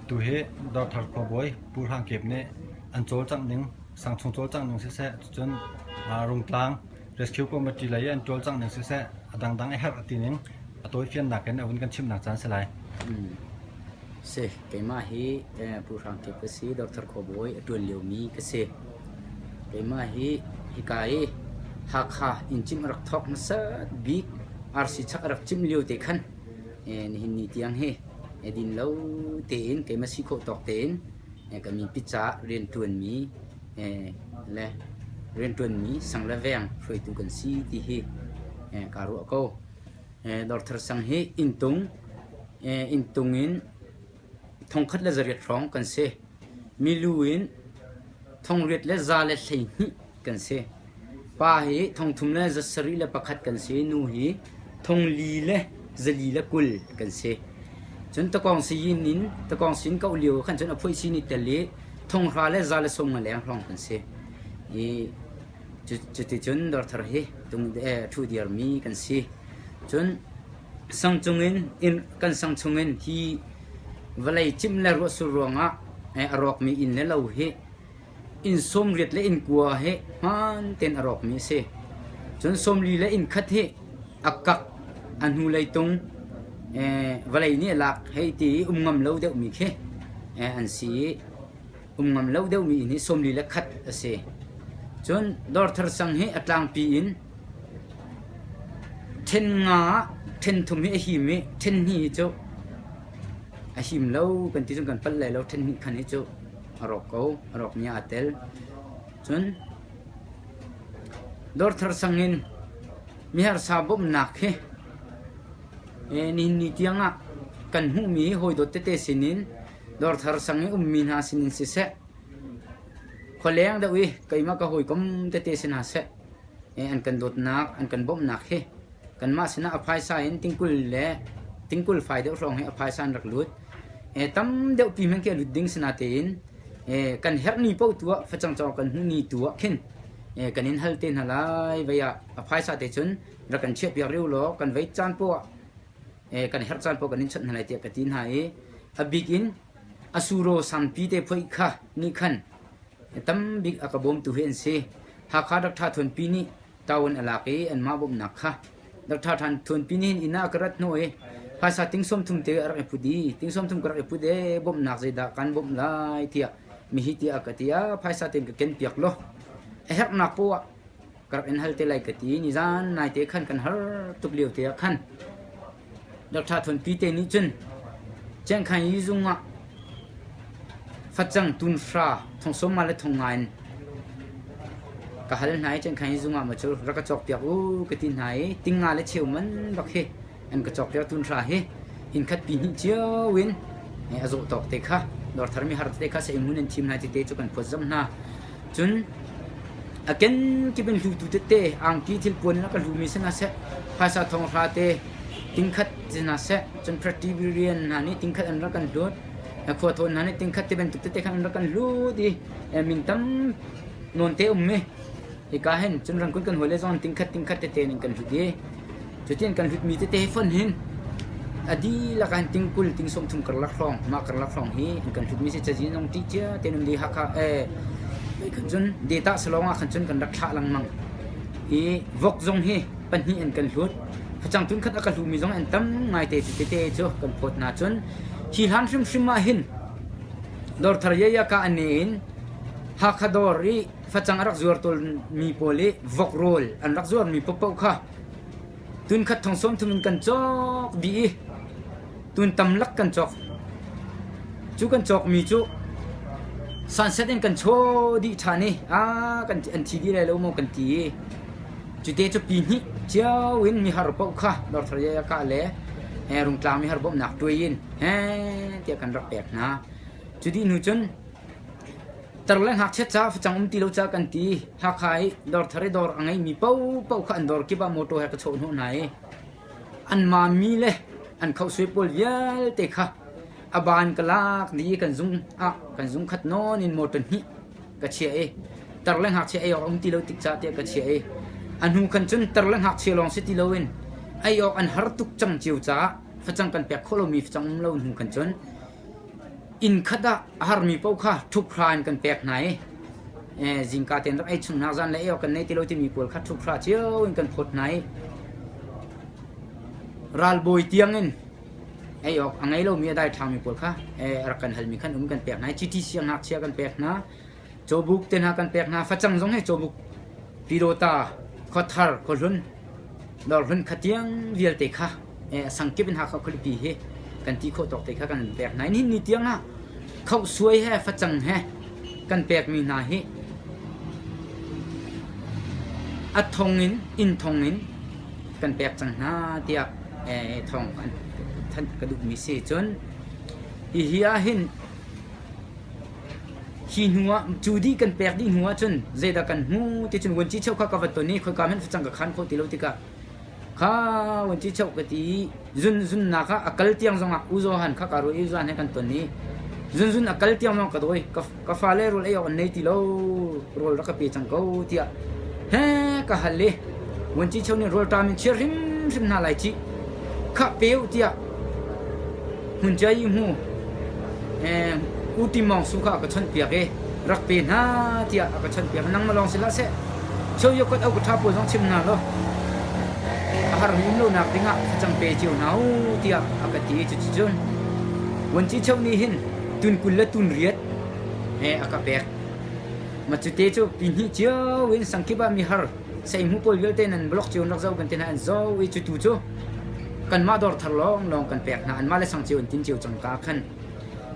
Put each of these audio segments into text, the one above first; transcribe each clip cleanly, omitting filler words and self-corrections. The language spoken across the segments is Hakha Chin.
Tu hi Dawrthar khuabawi Pu Hrang Kep nih an cawlcangh ning, sangchung cawlcangh ning siseh, cucun Rungtlang Rescue Committee lei i an cawlcangh ning siseh, a dangdang a herh a ti ning a tawifiannak in a vun kan chimhnak caan si lai. Si, keimah hi Pu Hrang Kep ka si, Dawrthar khuabawi a ṭuan liomi ka si. Keimah hi hika i Hakha inn cimh a rak thawk hmasat bik RC chak a rak cimh lio te khan nihin ni tiang hi din lo tein keimah si khawh tawk tein ka mipi caah rianṭuanmi le rianṭuanmi sang le veng hruaitu kan si ti hi kaa ruah ko. Dawrthar sang hi inntung inntung in thongkhat le zariat hrawng kan si. Milu in thongriat le za le 12 kan si. Pa hi thongthum le zasarih le pakhat kan si. Nu hi thongli le zali le 20 kan si. Cun takawng siyin in takawng sin koh lio khan cun a phuai sin i tel i thonghra le za le sawm nga leng hrawng kan si. I cuticun dawrthar hi tung ṭhu diarmi kan si. Cun sang cungin inn kan sang chungin hi vawlei cimh le ruahsur ruangah a rawkmi inn le lo hi inn 80 le inn kua hi hmaan tein a rawkmi a si. Cun 40 le inn khat hi a kak a hnulei tung vawlei nih a lak hei ti i um ngam lo deuhmi khi an si i um ngam lo deuhmi inn hi 41 a si. Cun Dawrthar sang hi a tlangpi in ṭhen nga ah ṭhen thum hi a him i ṭhen hnih hi cu a him lo kan ti cun kan palh lai lo ṭhen hnih khan hi cu a rawk ko a rawkmi ah aa tel. Cun Dawrthar sang in miharsa bawmhnak hi nihin ni tiang ah kan hmuhmi hawidawt tete sinin Dawrthar sang i ummi hna sinin siseh khualeng deuh i keimah ka hawikom tete si hna seh an kan dawtnak an kan bawmhnak hi kanmah sinah a phaisa in tingkul le tingkul fai deuh hrawng hi a phaisa an rak lut. Tam deuh pi hmanh khi a lut ding si natein kan herh ni paoh tu ah facang cawk kan hmuh ni tu ah khin kan in hal te hna lai vei ah a phaisa te cun rak kan chiahpiak rih u law kan vei caan poah ah kan herh caan poah kan in chawnh hna lai tiah ka ti hna i a bik in a suro sangpi te phoih kha nih khan tam bik a ka bawmtu hi an si. Hakha Dr. Thunpi nih ṭaun a lak i anmah bawmhnak kha Dr. Than Thunpi nih hin inn ah ka rat hnawh i phaisa ting 30 te a rak i put i ting 30 ka rak i put ee bawmhnak zeidah kan bawmh lai tiah mihi tiah ka ti ah phaisa tein ka ken piak law a herhnak poah ka rak in hal te lai ka ti nizan naite khan kan har tuk lio te ah khan Dr. Thunpi te nih cun Cengkhan yi zung ah facang tun hra thong sawm nga le thong nga in ka hal hna i Cengkhan yi zung ah maw cu rak ka cawkpiak u ka ti hna i ting nga le cheu man bak hi an ka cawkpiak tun hra hi inn khat pi hnih cio in a zawh tawk te kha dawrthar mi har te kha seimun an thim hna tete cu kan phawtzamh hna. Cun a kenkip in hlutu tete angki thilpuan in a ka hlumi si hna seh, phaisa thonghra te tingkhat si hna seh, cun Presbyterian hna nih tingkhat an rak kan hlut, khua thawn hna nih tingkhat ti bantuk tete khan an rak kan hlut i min tam nawn te um i hika hin cun rangkun kan hawile zong tingkhat tingkhat tete in kan hlut i Cuti an kan hlutmi tete hi fonh hin a dihlak ah hin ting 20 ting 30 karlak hrawng mah karlak hrawng hi an kan hlutmi si cazin zong ṭih cia tein um dih Hakha eh khan cun data salawng ah khan cun kan rak thlah lengmang i vok zong hi pahnih an kan hlut facang tun khat a ka hlumi zong an tam ngaite cu tete cu kan phawt hna cun hi hlan hrimhrim ah hin dawrthar yayaka an in Hakha dawr i facang a rak zuar tawnmi pawl i vok rawl an rak zuarmi paohpaoh kha Tunkhat thong 30 in kan cawk dih i tun tamlak kan cawk. Cu kan cawkmi cu sunset in kan chaw dih ṭhan i aa kan an thi dih lai lo maw kan ti i cute cu pi hnih cio in mihar paoh kha dawrthar ya kah le Rungtlang mihar bawmhnak tuai in he tiah kan rak pek hna. Cu dih hnu cun Tar le ngakchia ca facang um ti lo ca kan ti. Hakha i dawrthar i dawr a ngeimi paohpaoh kha an dawr kip ah motor he ka chawh hnawh hna i anmah mi le an khohsuai pawl vialte kha a ban ka lak dih i kan zung ah kan zung khat nawn in motor hnih ka chiah i tar le ngakchia ei awk a um ti lo tik ca tiah ka chiah i a hnu khan cun tar le ngakchia lawng si ti loin ei awk an har tuk cang cio caah facang kan pek khawh lomi facang um lo hnu khan cun. Inn khat ah a harmi paoh kha ṭhuphra in kan pek hna i zingka tein rak ei chung hna zan le ei awk kan nei ti lo timi pawl kha ṭhuphra cio in kan phawt hna i ralbawi tiang in ei awk a ngei lomi a daithlang pawl kha a rak kan halmi khan um kan pek hna i GTC ngakchia kan pek hna. Cawbuk te hna kan pek hna. Facang zong hi cawbuk Pyidawta, Khuathar, Khuahlun, Dawrhlun khatiang vialte kha sangkip in Hakha khualipi hi kan ti khawh tawk te kha kan pek hna. Nihin ni tiang ah khohsuai he facang he kan pekmi hna hi a thong in inn thong in kan pek cang hna tiah thawng an thanh ka duhmi si. Cun hihi ah hin Hi hnu ah cu dih kan pek dih hnu ahcun zeidah kan hmu ti cun vuanci cheu kha ka va ton i khoika hmanh facang ka khan khawh ti lo tikah kha vuanci cheu ka ti i zun zunnak ah a kal tiang zongah U Zaw Han kha ka ruah i U Zaw Han he kan ton i zunzun a kal tiang zong ka dawi ka fale rawl ei awk an nei ti lo rawl rak ka pe cang ko tiah he ka hal i vuanci cheu nih rawlṭam in chia hrimhrim hna lai cih khah pe u tiah Hmuncia i hmu U Ti Mawng Su kha a ka chawnhpiak i rak pe hna tiah a ka chawnhpiak. Nangmah lawng si hlah seh, cheu yokat au ka ṭha pawl zong chim hna law a harmi um lonak dingah thlacam pe cio hna u tiah a ka ti. Cuticun vuanci cheu nih hin tun 20 le tun riat he a ka pek. Mah cute cu pi hnih cio in sangkip ah mihar seihmu pawl vialte nan blog cio in rak zoh kan ti hna an zoh i cutu cu kanmah dawr thar lawnglawng kan pek hna anmah le sang cio in tin cio cang ka khan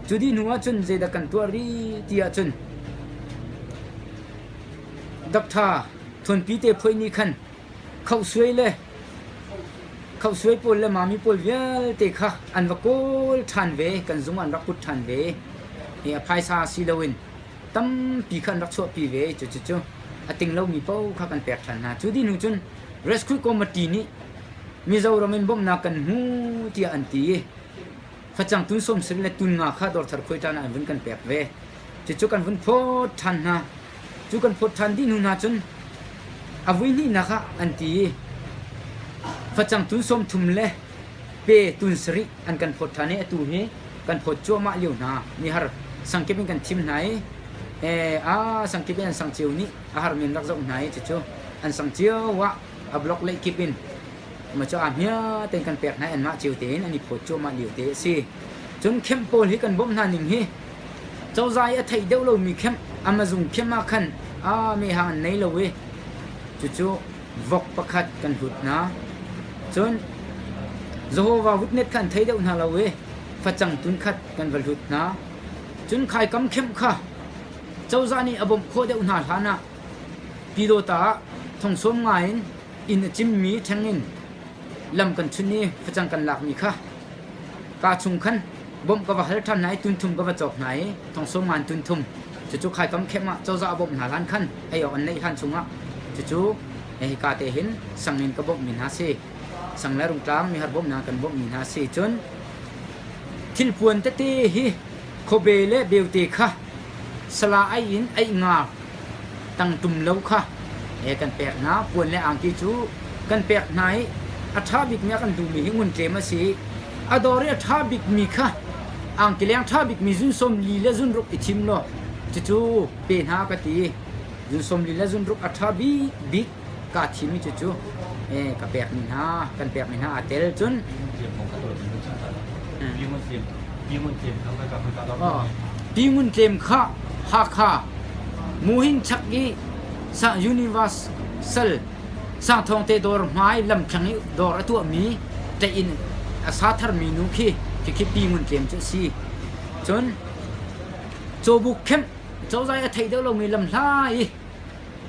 cu dih hnu ahcun zeidah kan tuah rih ti ahcun Doctor Thuanpi te phuai nih khan khohsuai le khohsuai pawl le mami pawl vialte kha an va kawl ṭhan ve kan zung an rak put ṭhan ve hi a phaisa si loin tampi kha an rak chuahpi ve cucu a ting lomi paoh kha kan pek ṭhan hna. Cu dih hnu cun Rescue Committee nih Mizoram in bawmhnak kan hmu tiah an ti i facang tun 70 le tun nga kha dawrthar khuai ṭan ah an vun kan pek ve. Cucu kan vun phawt ṭhan hna. Cu kan phawt ṭhan dih hnu hna cun a vui hnihnak ah an ti i facang tun 30 le pe tun sarih an kan phawt ṭhan i atu hi kan phawt cuahmah lio hna. Mihar sangkip in kan thim hna i a sangkip in an sang cio nih a harmi an rak zoh hna i cucu an sang cio ah a block lei kip in ma cu a hmia tein kan pek hna i anmah cio tein an i phawt cuahmah lio te a si. Cun kemh pawl hi kan bawmh hna ning hi cozah i a theih deuh lomi kemh amazung kemh ah khan a mehhang an nei lo i cucu vok pakhat kan hlut hna. Cun Jehovah Witness kha an thei deuh hna lo i facang tunkhat kan va hlut hna. Cun khaikam khemh kha cozah nih a bawmh khawh deuh hna hlan ah Pyidawta ah thongsawm ngai in inn a cimmi ṭheng in lam kan chun i facang kan lakmi kha kaa chung khan bawmh ka va hal ṭhan hna i tunthum ka va cawk hna i thongsawm ngan tunthum cucu khaikam khem ah cozah a bawmh hna hlan khan ei awk an neih hlan chungah cucu hika te hin sang in ka bawmhmi hna si sang le rungtlang mihar bawmhnak kan bawmhmi hna si cun thilpuan tete hi khuabe le beute kha sala ai in aih nga tangtum lo kha he kan pek hna puan le angki cu kan pek hna i a ṭha bikmi a kan duhmi hi ngun tlem a si i a dawr i a ṭha bikmi kha angki leng ṭha bikmi zun 40 le zun ruk i thim law cucu pe hna ka ti zun 40 le zun ruk a ṭha bik bik kaa thimmi cucu ka pekmi hna kan pekmi hna aa tel cun Pi Ngun Tlem kha Hakha Muhin chak i Universal Sangthawng te dawr hmai lamthlang i dawr a tuahmi ṭeih in a sa tharmi nu khi khi Pi Ngun Tlem cu a si. Cun cawbuk khemh cozah i a theih deuh lomi lamhla i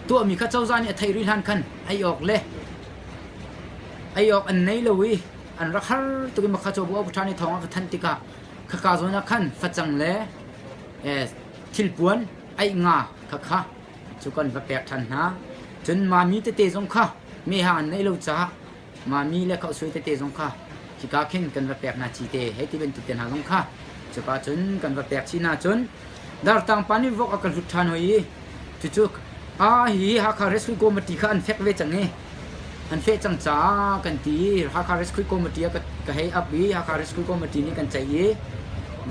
tuahmi kha cozah nih a theih rih hlan khan ei awk le ei awk an nei lo i an rak har tuk i makha cawbu a ṭhan i thawng a ka thanh tikah khaka zawn ah khan facang le thilpuan aih nga kha kha cu kan va pek ṭhan hna. Cun mami tete zong kha mehhang an neih lo caah mami le khohsuai tete zong kha khika khin kan va pek hna cite hei ti bantuk te hna zong kha cuka cun kan va pek chih hna cun dartang pa nih vok a ka hlut ṭhan hoi i cucu a hi Hakha Rescue Committee kha an fek ve cang i an feh cang caah kan ti i Hakha Rescue Committee ah ka hei ap i Hakha Rescue Committee nih kan ceih i.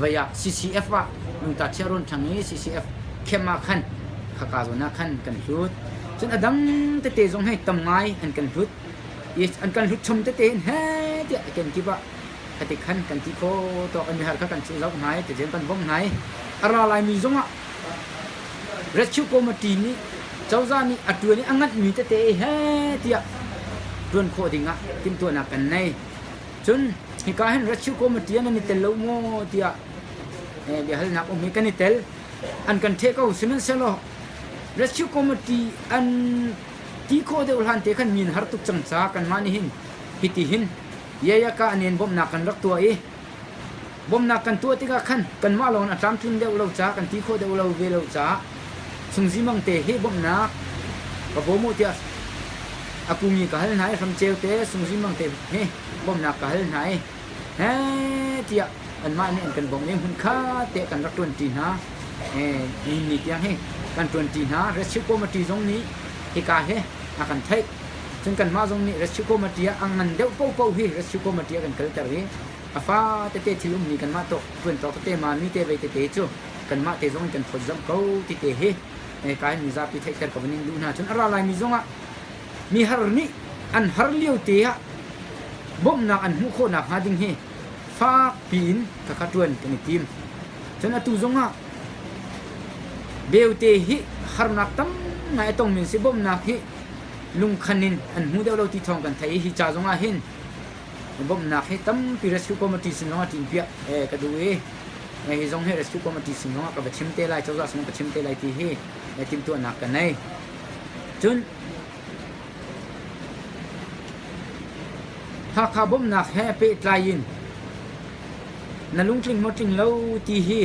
Vai ah CCF ah lungta chia rawn ṭhang i CCF camp ah khan khaka zawn ah khan kan hlut. Cun a dang tete zong hei tam ngai an kan hlut. I an kan hlut chom tete hin he tiah kenkip ah khati khan kan ti kho tawk an mihar kha kan zoh hna i tizen kan bawmh hna i a ra laimi zong ah Rescue Committee nih cozah nih a ṭuan i a nganhmi tete he tiah ṭuan khawh ding ah timhtuahnak kan nei. Cun hika hin Rescue Committee ah nan i tel lo maw tiah biahalnak um hi kan i tel. An kan ṭheh ko. Sihmanhsehlaw Rescue Committee an ti khawh deuh hlan te khan mi an har tuk cang caah kanmah nih hin hiti hin Yayaka an in bawmhnak kan rak tuah i bawmhnak kan tuah tikah khan kanmah lawng in a tlamtlin deuh lo caah kan ti khawh deuh lo ve lo caah Sungzi Mang te hi bawmhnak ka bawm u tiah a kungi ka hal hna i hramceu te Sungzi Mang te hi bawmhnak ka hal hna i he tiah anmah nih an kan bawmh i hmunkhat te kan rak ṭuanṭi hna. Ni ni tiang hi kan ṭuanṭi hna. Rescue Committee zong nih hika hi a kan theih. Cun kanmah zong nih Rescue Committee ah a ngan deuh paohpaoh hi Rescue Committee ah kan kalter i a fa tete thil ummi kanmah tawk ṭuan tawk tete ma mi te vei tete cu kanmah te zong in kan phawtzamh ko ti te hi kai mizapi theihter ka van in duh hna. Cun a ra laimi zong ah mi har nih an har lio te ah bawmhnak an hmuh khawh nakhnga ding hi fak piin khakha ṭuan kan i tim. Cun atu zong ah beute hi harnak tam ngai a tongmi an si. Bawmhnak hi lungkhan in an hmu deuh lo ti thawng kan theih i hi ca zong ah hin bawmhnak hi tampi rescue committee sin zong ah ṭinpiah ka duh i hi zong hi rescue committee sin zong ah ka va chim te lai, cozah sin ka chim te lai ti hi timhtuahnak ka nei. Cun Hakha bawmhnak he pehtlai in na lungtling maw tling lo ti hi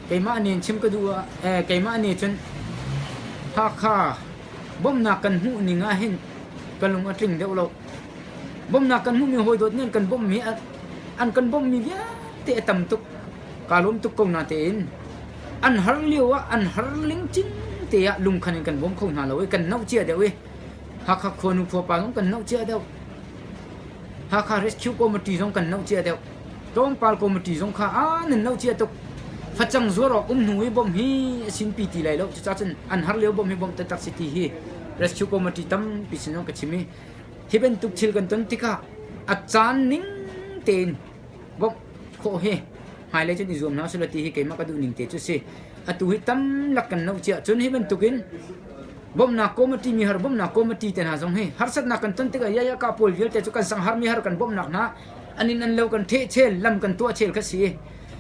keimah nih chim ka duh ah keimah nih cun Hakha bawmhnak kan hmuh ning ah hin ka lung a tling deuh lo. Bawmhnak kan hmuhmi hawidawt nih an kan bawmhmi an kan bawmhmi vialte a tam tuk. Kaa lawm tuk ko natein an har lio ah an har lingcing te ah lungkhan in kan bawm kho hna lo i kan noh cia deuh i Hakha khuanu khuapa zong kan noh cia deuh. Hakha Rescue Committee zong kan noh cia deuh. Tlawmpal committee zong kha a nan noh cia tuk. Facang zuar awk um hnu i bawmh hi a sinpi ti lai lo. Cucaah cun an har lio bawmh hi bawmh taktak si ti hi Rescue Committee tampi sin zong ka chim i hi bantuk thil kan ton tikah a caan ning tein bawmh khawh hi hmailei cun i zuam hna usih law ti hi keimah ka duh ning te cu si. Atu hi tamlak kan noh cia. Cun hi bantukin bawmhnak committee mi har bawmhnak committee te hna zong hi harsatnak kan ton tikah yaya ka pawl vialte cu kan sanghar mi har kan bawmhnak hna an in an lo kan theh chel lam kan tuah chel kha si.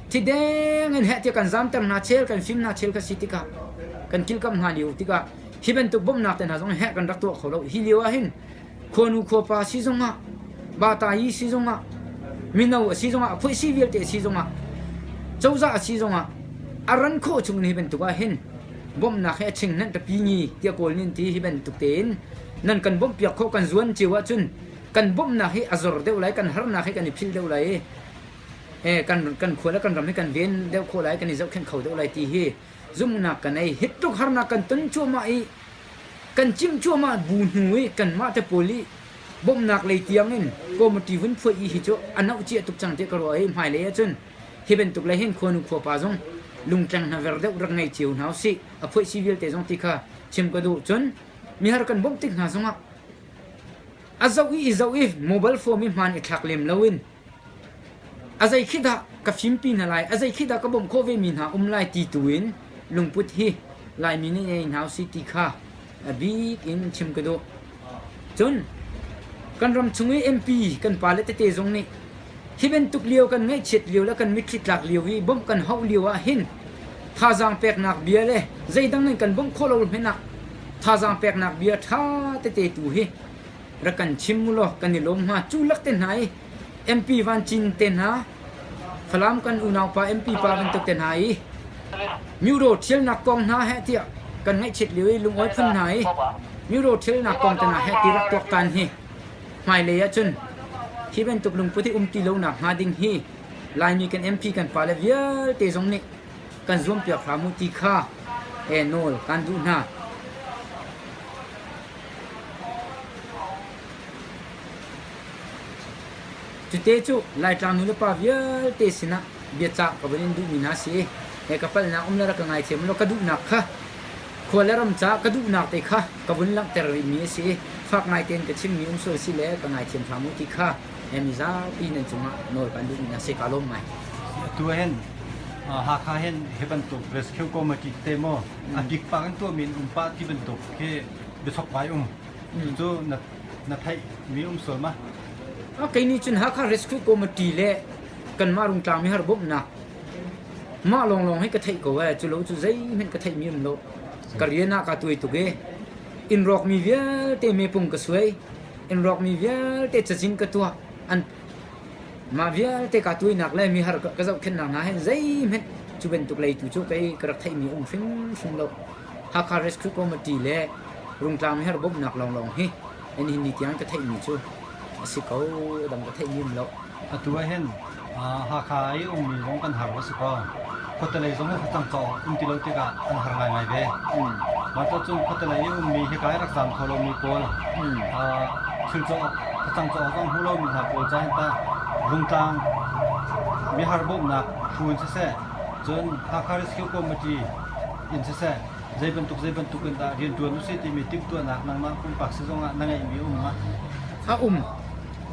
Thi deng in heh tiah kan zamter hna chel kan fim hna chel kha si tikah kan kilkamh hna lio tikah hi bantuk bawmhnak te hna zong heh kan rak tuah kho lo. Hi lio ah hin khuanu khuapa si zongah batayi si zongah mino a si zongah phuaisi vialte a si zongah cozah a si zongah a ran khawh chung ni bantuk ah hin bawmhnak hi a ching nan pi ngi tiah kawl nih an ti hi bantuk tein nan kan bawmh piak khawh kan zuan cio ahcun kan bawmhnak hi a zor deuh lai kan harnak hi kan i philh deuh lai i kan kan khua le kan ram hi kan ven deuh khawh lai kan i zohkhenh kho deuh lai ti hi zumhnak kan ei hi tluk harnak kan ton cuahmah i Kan cimh cuahmah bu hnu i kanmah te pawl i bawmhnak lei tiang in committee vun phuah i hi cu a noh cia tuk cang tiah ka ruah i hmailei ahcun hi bantuk le hin khuanu khuapa zong lungtleng hna ver deuh rak ngei cio hna usih a phuaih si vialte zong ti kha chim ka duh. Cun mihar kan bawmh tik hna zongah a zoh i i zoh i mobile phone i hmaan i thlak lem loin A zei khi dah ka fimpi hna lai, a zei khi dah ka bawmh khawh vemi hna um lai ti tu in lungput hi Laimi nih ngei hna usih ti kha a bik in chim ka duh. Cun kan ram chung i MP kan pale tete zong nih hi bantuk lio kan ngaihchiat lio le kan mitthli tlak lio i bawmh kan hauh lio ah hin thazaang peknak bia le zeidang in kan bawmh khawh lo hmanh ah thazaang peknak bia ṭha tete tu hi rak kan chim u law kan i lawm hnga. Cu lak te hna i MP Van Cin te hna, Falam kan unaupa MP pa bantuk te hna i Myo ṭhialnak kong hna heh tiah kan ngaihchiat lio i lungawi phun hna i Myo ṭhialnak kong te hna heh ti rak tuaktan hi hmailei ahcun hi bantuk lungput hi um ti lonak hnga ding hi Laimi kan MP kan pale vialte zong nih kan zuampiak hram u ti kha nawl kan duh hna. Cute cu Laitlang nulepa vialte sinah biacah ka vun in duhmi hna si. He ka palhnak um le rak ka ngaithiam law ka duhnak kha khua le ram caah ka duhnak te kha ka vun langhter rihmi a si i fak ngai tein ka chimmi um sual si le ka ngaithiam hram u ti kha he mizapi nan cungah nawl kan duhmi hna si ka lawm ngai. Atu hin Hakha hin hi bantuk rescue committee te maw a bik pa kan tuahmi in um pah ti bantuk khi biachok vai um. Cucu na na theih mi um sual ma? Kei nih cun Hakha Rescue Committee le kanmah Rungtlang mihar bawmhnak mah lawnglawng hi ka theih ko ee. Cu lo cu zeihmanh ka theihmi um lo. Ka rian ah kaa tuai tuk i inn rawkmi vialte mepung ka suai. Inn rawkmi vialte cazin ka tuah. An mah vialte kaa tuainak le mihar ka zohkhenhnak hna hin zeihmanh cu bantuk lei tu cu kei ka rak theihmi um hrimhrim lo. Hakha Rescue Committee le Rungtlang mihar bawmhnak lawnglawng hi nihin ni tiang ka theihmi cu a si ko. A dang ka theihmi um lo. Atu ah hin Hakha i ummi zong kan har a si ko. Khuatelei zong hi facang cawk um ti lo tikah an har ngaingai ve. Mah cun khuatelei i ummi hika i rak zaam kho lomi pawl thil cawk facang cawk zong hmu lomi hna pawl ca hin tah Rungtlang mihar bawmhnak phu in siseh cun Hakha Rescue Committee in siseh zei bantuk zei bantuk in dah rianṭuan usih timi timhtuahnak nangmah pumpak si zongah na ngeihmi um ma? A um.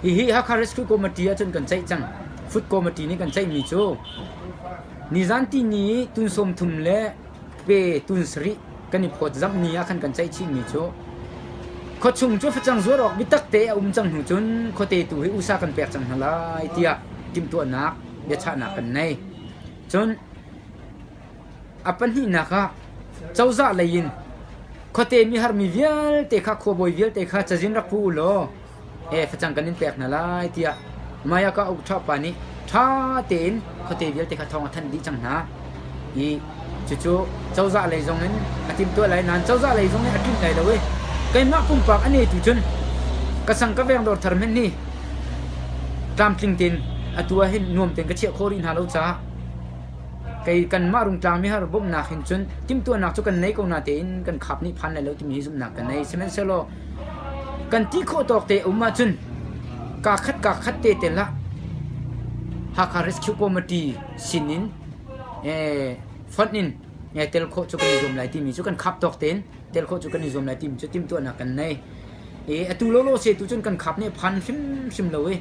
Hihi Hakha Rescue Committee ahcun kan ceih cang. Food Committee nih kan ceihmi cu nizan tini tun 30 le pe tun sarih kan i phawtzamh ni ah khan kan ceih chihmi cu khuachung cu facang zuar awk biatak te a um cang hnu cun khuate tu hi usa kan pek cang hna lai tiah timhtuahnak biachahnak kan nei. Cun A pahnihnak ah cozah lei in khuate miharmi vialte kha khuabawi vialte kha cazin rak pu u law facang kan in pek hna lai tiah Mayaka ukṭha pa nih ṭha tein khuate vialte kha thawng a thanh dih cang hna. I cucu cozah lei zong in a timhtuah lai nain cozah lei zong nih a ṭinh lai lo i keimah pumpak a neitu cun ka sang ka veng dawr thar hmanh hi tlamtling tein atu ah hin nuam tein ka chiah khawh rih hna lo caah Kei kanmah Rungtlang mihar bawmhnak hin cun timhtuahnak cu kan nei ko natein kan khap nih phan lai lo timi hi zumhnak ka nei. Sihmanhsehlaw kan ti khawh tawk te um ahcun kaa khat kaa khat te tel ah Hakha Rescue Committee sin in fonh in tel khawh cu kan i zuam lai timi cu kan khap tawk tein tel khawh cu kan i zuam lai timi cu timhtuahnak kan nei. I atu lawlaw se tu cun kan khap nih phan hrimhrim lo i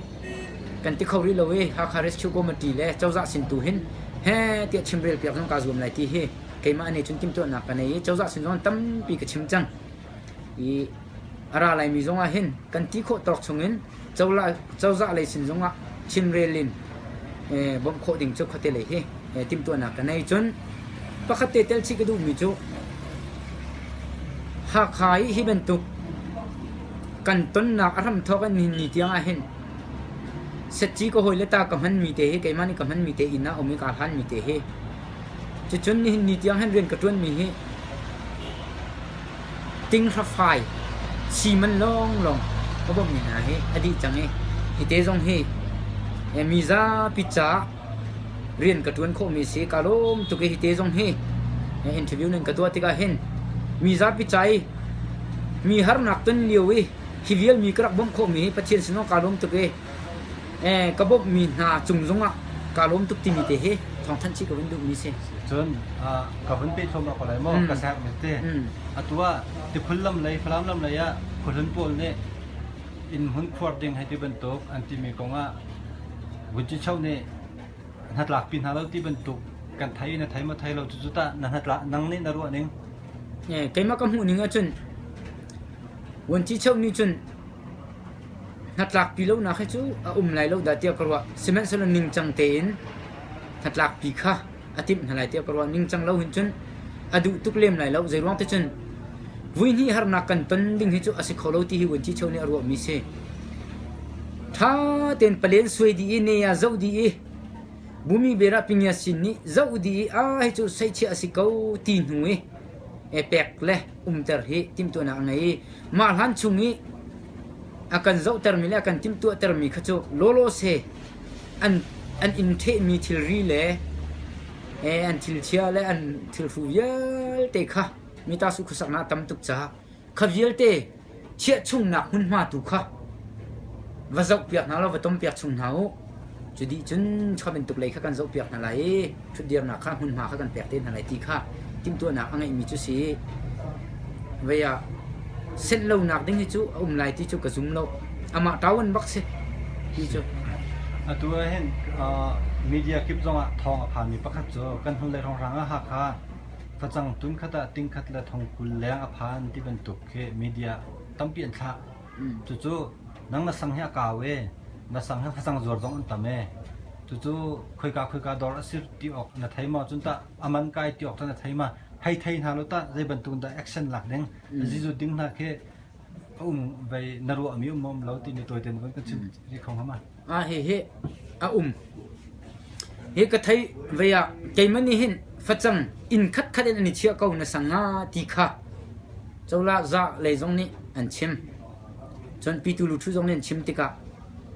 kan ti kho rih lo i Hakha Rescue Committee le cozah sin tu hin he tiah chimrel piak zong kaa zuam lai ti hi keimah nih cun timhtuahnak ka nei i cozah sin zong tampi ka chim cang. I a ra laimi zong ah hin kan ti khawh tawk chungin cozah lei sin zong ah chimrel in bawmh khawh ding cu khuate lei hi timhtuahnak ka nei. Cun pakhat te tel chih ka duhmi cu Hakha i hi bantuk kan tonnak a hramthawk in nihin ni tiang ahhin setci ka hawile ta ka hmanmi te hi keimah nih ka hmanmi te inn ah um i kaa hlanmi te hi cucun nihin ni tiang hin rian ka ṭuanmi hi tinghra fai siman lawnglawng ka bawmhmi hna hi a dih cang i hi te zong hi mi zapi caah rian ka ṭuan khawhmi a si. Kaa lawm tuk i hi te zong hi interview nan ka tuah tikah hin mi zapi ca i mi harnak ton lio i hi vial mi ka rak bawmh khawhmi hi Pathian sinah kaa lawm tuk i ka bawmhmi hna cung zongah kaa lawm tuk timi te hi thawngthanh chih ka vun duhmi si. Cun ka vun peh thluahmah ko lai maw ka sermi te. Atu ah Tiphul lam lei Falam lam lei ah khuahlun pawl nih inn hmun khuar ding hei ti bantuk an timi kong ah Vuncichoh nih hnatlakpi hna lo ti bantuk kan thei na thei maw thei lo cucu tah na hnatlak nang nih na ruah ning? Keimah ka hmuh ning ahcun Vuncichoh nih cun hnatlakpi lonak hi cu a um lai lo dah tiah ka ruah. Sihmanhsehlaw ningcang tein hnatlakpi kha a timh hna lai tiah ka ruah. Ningcang lo hin cun a duh tuk lem lai lo. Zeiruang ti cun vuihnih harnak kan ton ding hi cu a si kho lo ti hi Vuncicho nih a ruahmi si. Ṭha tein palen suai dih i ne ah zoh dih i bumi bera pingya sin nih zoh dih i a hi cu seichia a si ko ti hnu i e pek le umter hi timhtuahnak a ngei i mah hlan chung i a kan zohtermi le a kan timhtuahtermi kha cu lawlaw se an an inn ṭhehmi thilri le an thilchia le an thilhru vialte kha mitasu khuasaknak a tam tuk caah kha vialte chiah chungnak hmunhma tu kha. Va zohpiak hna law va tompiak chung hna u. Cu dih cun kha bantuk lei kha kan zohpiak hna lai i ṭhutdirnak kha hmunhma kha kan pek te hna lai ti kha timhtuahnak a ngeihmi cu si. Vei ah senh lonak ding hi cu a um lai ti cu ka zum lo. Amah ṭawan bak si ti cu. Atu ah hin media kip zongah thawng a phanmi pakhat cu kan hnulei hrawnghrang ah Hakha facang tun khat ah ting khat le thong 20 leng a phan ti bantuk khi media tampi an thlah. Cucu nang na sang hi a kau i na sang hi facang zuar zong an tam i cucu khoika khoika dawr a si ti awk na thei maw? Cun tah a man kai ti awk tah na thei ma? Hei thei hna law tah zei bantuk dah action lak ding, zizut ding hna khi a um vei na ruahmi um maw um lo timi tawi tein van kan chim rih kho hnga ma? Ah hihi a um. Hi ka theih ve ah keimah nih hin facang inn khatkhat in an i chiah ko na sang nga ti kha colah za lei zong nih an chim. Cun pitu luthu zong nih an chim tikah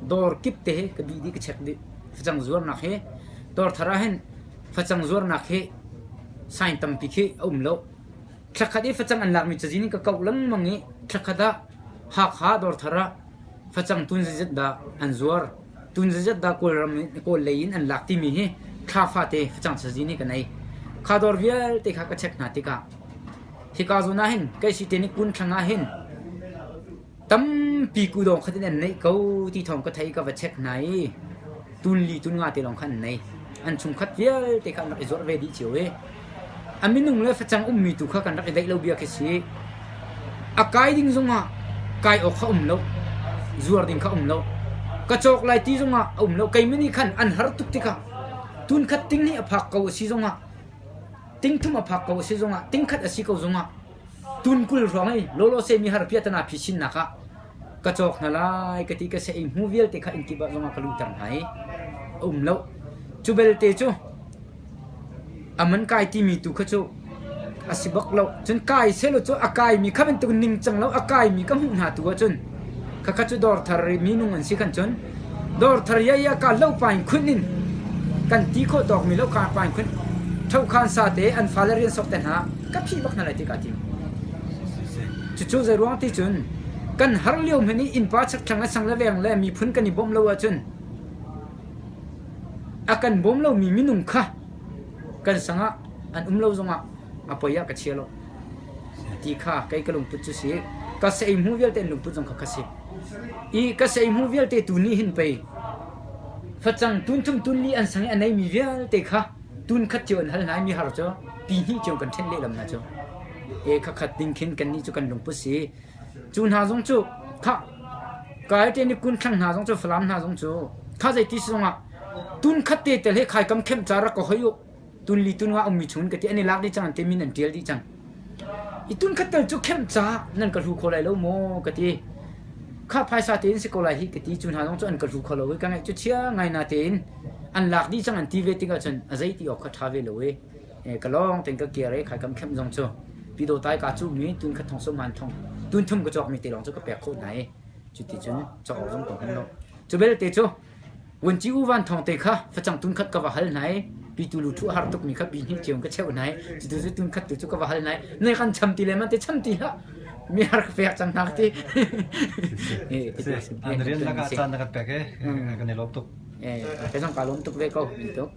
dawr kip te hi ka bih dih ka check dih. Facang zuarnak hi dawr thar ah hin facang zuarnak hi sign tampi khi a um lo. Thlakhat i facang an lakmi cazin in ka kauh lengmang i thlakhat ah Hakha dawr thar ah facang tun zeizat dah an zuar, tun zeizat dah Kawlram in Kawl lei in an lak timi hi thla fate facang cazin hi ka nei. Kha dawr vialte kha ka check hna tikah hika zawn ah hin kei si te nih kun thlang ah hin Tampi kudawng khat in an neih ko ti thawng ka theih i ka va check hna i tun li tun nga te lawng kha an nei. An chungkhat vialte kha an rak i zuarh ve dih cio i a minung le facang ummi tu kha kan rak i daih lo bia khi si. A kai ding zongah kai awk kha um lo. Zuar ding kha um lo. Ka cawk lai ti zongah a um lo. Keimah nih khan an har tuk tikah tun khat ting nih a phak ko a si zongah ting thum a phak ko a si zongah ting khat a si ko zongah Tunkul hrawng i lawlawse mi har piatana phisinnak ah ka cawk hna lai ka ti ka seh i hmu vialte kha innkip ah zongah ka luhter hna i a um lo. Cu belte cu a man kai timi tu kha cu a si bak lo. Cun kai sehlaw cu a kaimi kha bantuk ningcang lo a kaimi ka hmuh hna tu ahcun khakha cu dawr thar i minung an si khan cun dawr thar iai ah ka lo pain khun in kan ti khawh tawkmi lo ka pain khun ṭhokhan sa te an fale rian sok te hna ka phih bak hna lai ti ka tim. Cucu zei ruang ti cun kan har lio hmanh i innpa chakthlang le sang le veng le miphun kan i bawmh lo ahcun a kan bawm lomi minung kha kan sang ah an um lo zongah a poi ah ka chia lo. Ti kha kei ka lungput cu si. Ka seihmu vialte an lungput zong kha ka si. I ka seihmu vialte tu nih hin pei facang tun thum tun li an sang i a neimi vialte kha tun khat cio an hal hna i mi har cu pi hnih cio kan ṭhen lehlam hna cu. E khakhat ding khin kannih cu kan lungput si. Cu hna zong cu kha kai te ni kun thlang hna zong cu Falam hna zong cu kha zeiti si zongah tun khat te tel he khaikam khem ca rak ka hoi u. Tun li tun nga ummi chung ka ti an i lak dih cang an ti min an ṭial dih cang. I tun khat tel cu khem ca nan ka hlu kho lai lo maw ka ti. Kha phaisa tein si ko lai hi ka ti cu hna zong cu an ka hlu kho lo i ka ngaih cu chia ngai na tein an lak dih cang an ti ve tikah cun a zei ti awk kha ṭha ve lo i ka lawng tein ka kir i khaikam khem zong cu pido tai ka cuhmi tun khat thong som han thong tun thum ka cawkmi te lawng cu ka pek khawh hna i cuti cun cawk awk zong ka hmu lo. Cu belte cu Vuanci U Van Thawng te kha facang tun khat ka va hal hna i pitu lu thu a har tukmi kha pi hnih cio ka cheuh hna i cutu cu tun khat tu cu ka va hal hna i ne kan cham ti le man te cham ti hlah mi har ka pek cang hna ka ti. An rian lakah caan na kan pek i kan i lawm tuk. Eh, ka zong ka lawm tuk ve ko. Tuk.